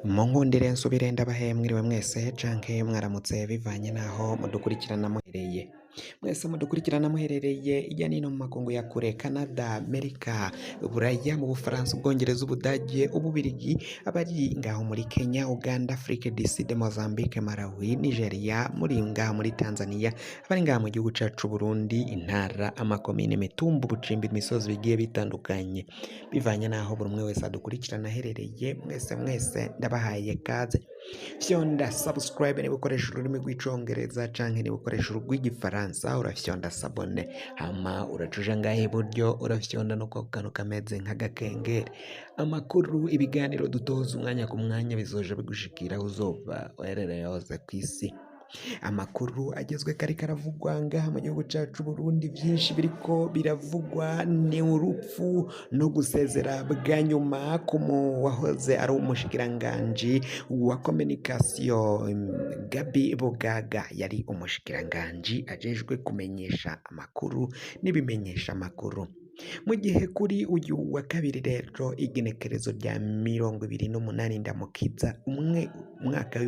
Munkundire nsubire ndabahe mwiriwe mwese canke mwaramutse bivanye naho mudukurikirana muhereye. Mwese mudukurikirana muherereye irya nino mu makungu ya kure Canada, Amerika, Buraya, mu Bufaransa, Ubwongereza, Ubudage, Ububirigi, abari ngaho muri Kenya, Uganda, Afrique du Sud, Mozambique, Malawi, Nigeria, muri ngaho muri Tanzania, abari ngaho mu gihugu cacu Burundi, intara, amakomine, imitumba, ubucimbi, imisozi bigiye bitandukanye, bivanye naho buri umwe wese adukurikirana aherereye, mwese mwese ndabahaye kaze. Fyonda subscribe niba ukoresha ururimi rw'icongereza canke niba ukoresha urw'igifaransa urafyonda s'abonner, hama uraca uja ngaha iburyo urafyonda no kwako kantu kameze nk'agakengeri. Amakuru, ibiganiro dutoza umwanya ku mwanya bizoja bigushikira aho uzoba uherereye hose kw'isi. Amakuru agezweko ariko aravugwa ngaha mu gihugu cacu Burundi, vyinshi biriko biravugwa ni urupfu no gusezera bwa nyuma ku wahoze ari umushikiranganji wa communication Gabi Bugaga, yari umushikiranganji ajejwe kumenyesha amakuru n'ibimenyesha amakuru. Mu gihe kuri uyu wa kabiri rero igenekerezo rya 28 Ndamukiza umwe umwaka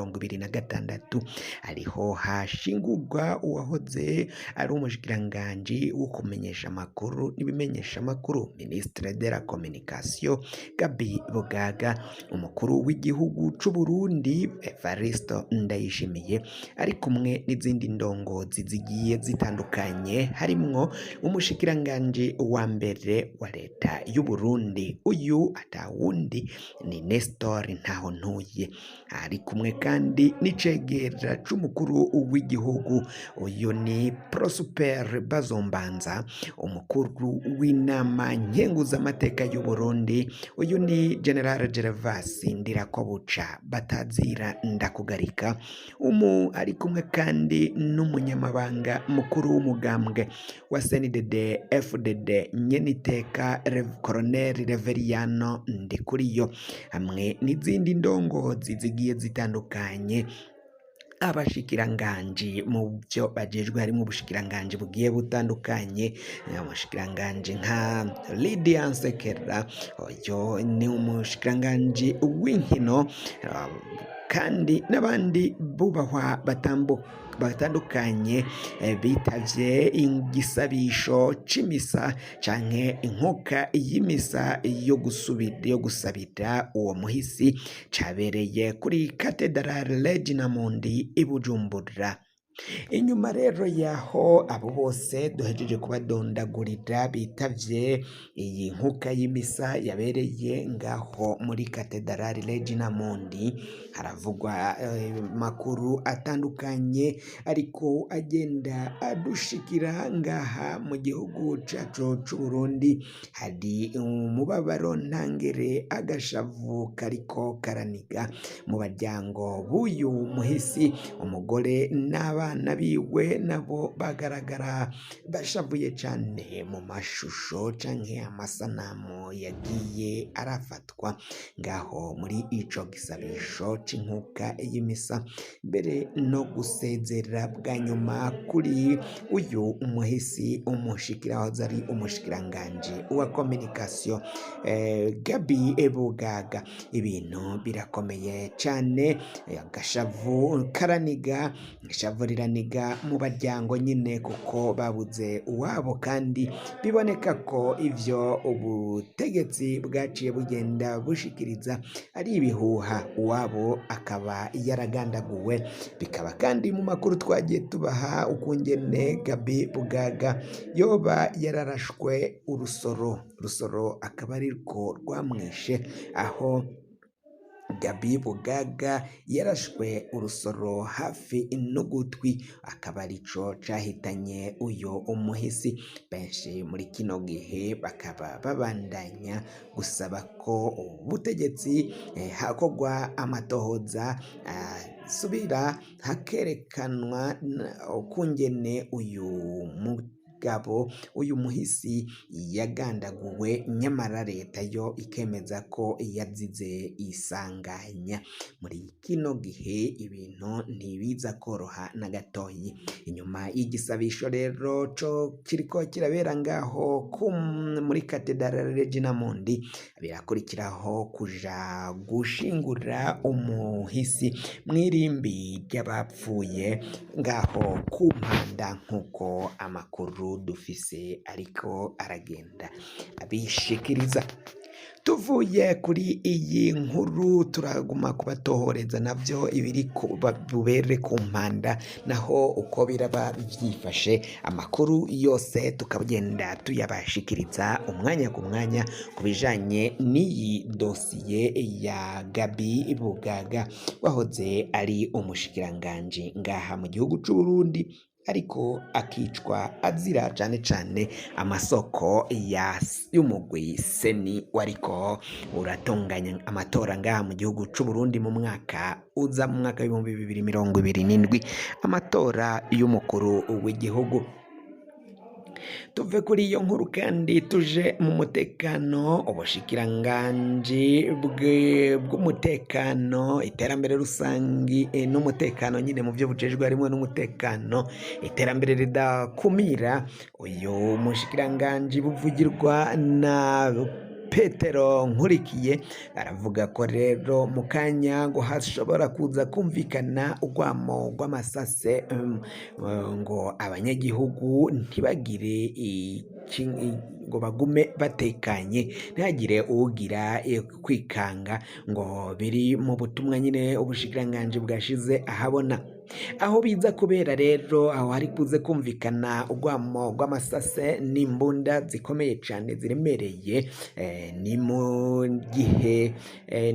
w'2026 ariho hashingurwa uwahoze ari umushikiranganji wo kumenyesha amakuru n'ibimenyesha amakuru ministre de la communication Gabi Bugaga, umukuru w'igihugu c'Uburundi Evaristo Ndayishimiye ari kumwe n'izindi ndongozi zigiye zitandukanye harimwo umushikiranganji wa mbere wa leta y'Uburundi, uyu atawundi ni Nestor Ntahontuye, ari kumwe kandi n'icegera c'umukuru w'igihugu, uyu ni Prosper Bazombanza, umukuru w'inama nkenguzamateka y'Uburundi, uyu ni General Gervas Ndirakobuca Batazira Ndakugarika, umu ari kumwe kandi n'umunyamabanga mukuru w'umugambwe wa CNDD FDD Nyeniteka Colonel Reveriyano Ndikuriyo, hamwe n'izindi ndongozi zigiye zitandukanye, abashikiranganji mu byo bajejwe harimwo ubushikiranganji bugiye butandukanye, umushikiranganji nka Lydia Nsekera, uyu ni umushikiranganji w'inkino, kandi n'abandi bubahwa batandukanye bitavye igisabisho c'imisa canke inkuka y'imisa yo gusubira yo gusabira uwo muhisi cabereye kuri Cathedral Regina Mundi i Bujumbura. Inyuma rero yaho abo bose duhejeje kubadondagurira bitavye iyi nkuka y'imisa yabereye ngaho muri Cathedral Regina Mundi, haravugwa makuru atandukanye ariko agenda adushikira ngaha mu gihugu cacu c'Uburundi. Hari umubabaro ntangere, agashavu kariko karaniga mu baryango b'uyu muhisi, umugore n'abana biwe nabo bagaragara bashavuye cane mu mashusho canke amasanamu yagiye arafatwa ngaho muri ico gisabisho c'inkuka y'imisa, mbere no gusezera bwa nyuma kuri uyu muhisi wahoze ari umushikiranganji wa communication Gabi Bugaga. Ibintu birakomeye cane, agashavu karaniga, ishavu riraniga mu baryango nyine kuko babuze uwabo, kandi biboneka ko ivyo ubutegetsi bwaciye bugenda bushikiriza ari ibihuha, uwabo akaba yaragandaguwe. Bikaba kandi mu makuru twagiye tubaha ukungene Gabi Bugaga yoba yararashwe urusoro, urusoro akaba arirwo rwamwishe, aho Gabi Bugaga yarashwe urusoro hafi n'ugutwi, akaba arico cahitanye uyu umuhisi. Benshi muri kino gihe bakaba babandanya gusaba ko ubutegetsi hakorwa amatohoza asubira hakerekanwa ukungene uyu mugabo, uyu muhisi yagandaguwe, nyamara leta yo ikemeza ko yazize isanganya. Muri kino gihe ibintu ntibiza koroha na gatoyi. Inyuma y'igisabisho rero co kiriko kirabera ngaho muri Katedrale Regina Mundi, birakurikiraho kuja gushingura umuhisi mw'irimbi ry'abapfuye ngaho ku Mpanda, nk'uko amakuru dufise ariko aragenda abishikiriza. Tuvuye kuri iyi nkuru turaguma kubatohoreza navyo ibiri bubere ku Mpanda, naho uko biraba vyifashe, amakuru yose tukagenda tuyabashikiriza umwanya ku mwanya ku bijanye n'iyi dosiye ya Gabi Bugaga wahoze ari umushikiranganji ngaha mu gihugu c'Uburundi, ariko akicwa azira cane cane amasoko y'umugwi Seni wariko uratunganya amatora ngaha mu gihugu c'Uburundi mu mwaka uza, mu mwaka w'2027, amatora y'umukuru w'igihugu. Tuve kuri iyo nkuru kandi tuje mu mutekano. Ubushikiranganji bw'umutekano, iterambere rusangi n'umutekano nyine mu byo bujejwe harimwo n'umutekano, iterambere ridakumira. Uyu mushikiranganji buvugirwa na Petero Nkurikiye aravuga ko rero mu kanya ngo hashobora kuza kumvikana urwamo rw'amasase, ngo abanyagihugu ntibagire ngo bagume batekanye, ntihagire uwugira kwikanga, ngo biri mu butumwa nyine ubushikiranganji bwashize ahabona. Aho biza kubera rero, aho hari kuze kumvikana urwamo rw'amasase n'imbunda zikomeye cane ziremereye, ni mu gihe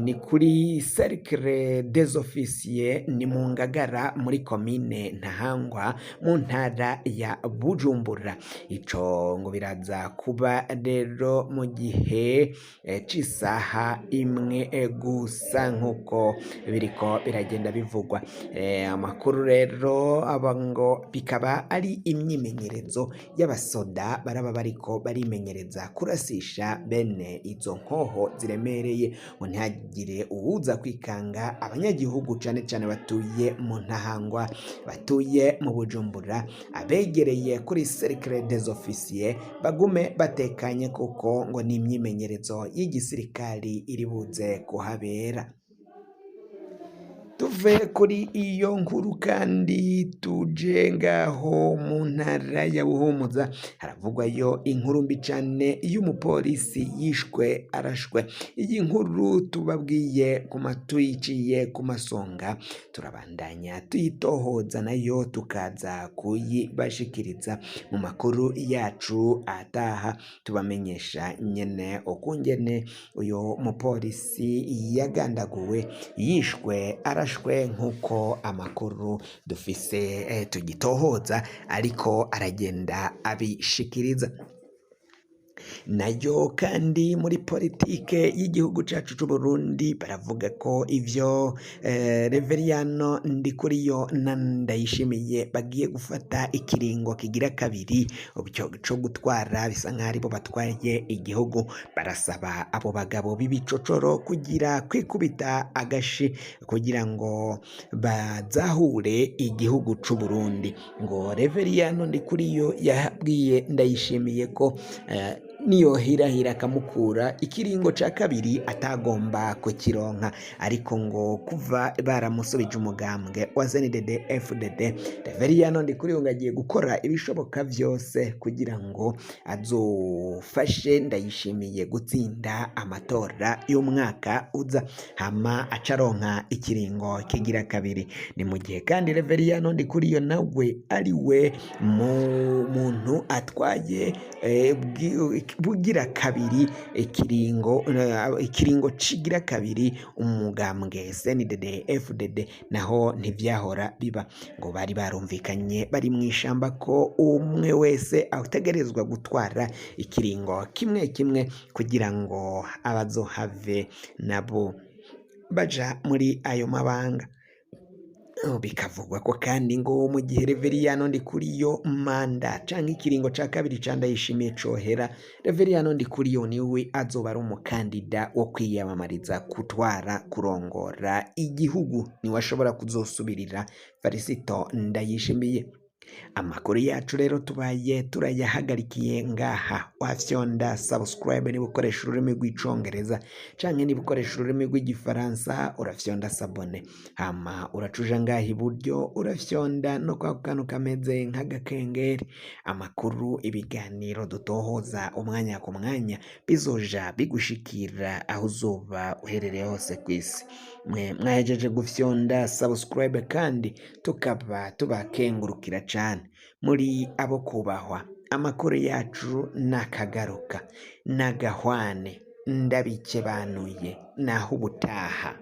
ni kuri Cercle des Officiers, ni mu Ngagara muri komine Ntahangwa mu ntara ya Bujumbura. Ico ngo biraza kuba rero mu gihe c'isaha imwe gusa, nk'uko biriko biragenda bivugwa. Amakuru rero aba ngo bikaba ari imyimenyerezo y'abasoda baraba bariko barimenyereza kurasisha bene izo nkoho ziremereye, ngo ntihagire uwuza kwikanga. Abanyagihugu cane cane batuye mu Ntahangwa, batuye mu Bujumbura, abegereye kuri Cercle des Officiers bagume batekanye, kuko ngo ni imyimenyerezo y'igisirikari iri buze kuhabera. Tuve kuri iyo nkuru kandi tuje ngaho mu ntara ya Buhumuza, haravugwayo inkuru mbi cane y'umupolisi yishwe arashwe. Iyi nkuru tubabwiye tuyiciye ku masonga, turabandanya tuyitohoza nayo tukaza kuyibashikiriza mu makuru yacu ataha, tubamenyesha nyene ukungene uyu mupolisi yagandaguwe, yishwe arashwe, nk'uko amakuru dufise tugitohoza ariko aragenda abishikiriza. Nayo kandi muri politike y'igihugu cacu c'Uburundi baravuga ko ivyo Reveriyano Ndikuriyo na Ndayishimiye bagiye gufata ikiringo kigira kabiri co gutwara, bisa nkaho aribo batwaye igihugu. Barasaba abo bagabo b'ibicocoro kugira kwikubita agashi kugira ngo bazahure igihugu c'Uburundi. Ngo Reveriyano Ndikuriyo yabwiye Ndayishimiye ko niyohirahira akamukura ikiringo ca kabiri atagomba kukironka, ariko ngo kuva baramusubije umugambwe wa CNDD FDD, Reveriyano Ndikuriyo ngo agiye gukora ibishoboka vyose kugira ngo azofashe Ndayishimiye gutsinda amatora y'umwaka uza, hama acaronka ikiringo kigira kabiri. Ni mu gihe kandi Reveriyano Ndikuriyo nawe ari we muntu atwaye bugira kabiri ikiringo cigira kabiri umugambwe CNDD FDD, naho ntivyahora biba. Ngo bari barumvikanye bari mw'ishamba ko umwe wese ategerezwa gutwara ikiringo kimwe kimwe kugira ngo abazohave nabo baja muri ayo mabanga. Bikavugwa ko kandi ngo mu gihe Reveriyano Ndikuriyo manda canke ikiringo ca kabiri ca Ndayishimiye cohera, Reveriyano Ndikuriyo niwe azoba ari umukandida wo kwiyamamariza gutwara kurongora igihugu, niwe ashobora kuzosubirira Varisito Ndayishimiye. Amakuru yacu rero tubaye turayahagarikiye ngaha. Wafyonda subscribe niba ukoresha ururimi rw'icongereza canke niba ukoresha ururimi rw'igifaransa urafyonda s'abonner, hama uracuja ngaha iburyo urafyonda no kwa kantu kameze nk'agakengeri. Amakuru, ibiganiro dutohoza umwanya ku mwanya bizoja bigushikira aho uzoba uherereye hose kw'isi. Mwe mwahejeje gufyonda subscribe kandi tukaba tubakengurukira cane, muri abo kubahwa. Amakuru yacu nakagaruka nagahwane, ndabikebanuye naho ubutaha.